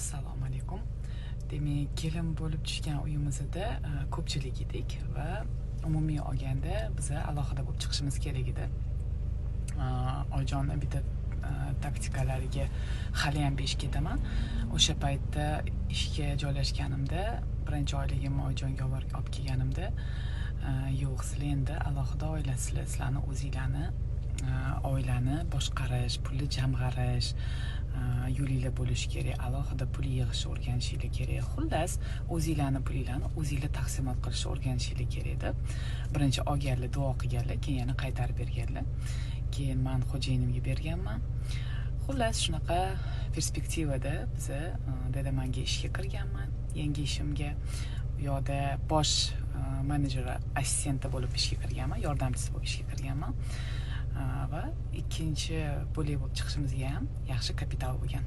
Assalomu alaykum. Demak, kelin bo'lib tushgan uyimizda ko'pchilik edik va umumiy olganda biza alohida bo'lib chiqishimiz kerak edi. Oyijonni bitta taktikalariga haliyam besh ketaman. O'sha paytda ishga joylashganimda, birinchi oyligimni oyijonga olib kelganimda, "Yo'q, sizlar endi alohida oilasizlar, sizlarni o'zinglarni oilani boshqarish, pulni jamg'arish yo'linglar bo'lishi kerak, alohida pul yig'ishni o'rganishinglar kerak, xullas, o'zinglarni pulinglarni o'zinglar taqsimot qilishni o'rganishinglar kerak", deb birinchi olganlar, duo qilganlar, keyin yana qaytarib berganlar. Keyin man xo'jayinimga berganman. Xullas, shunaqa perspektivada biza Dedemonga ishga kirganman, yangi ishimga. U yoqda bosh menejer assistenti bo'lib ishga kirganman, yordamchisi bo'lib ishga kirganman va ikkinchi bo'lak bo'lib chiqishimizga ham yaxshi kapital bo'lgan.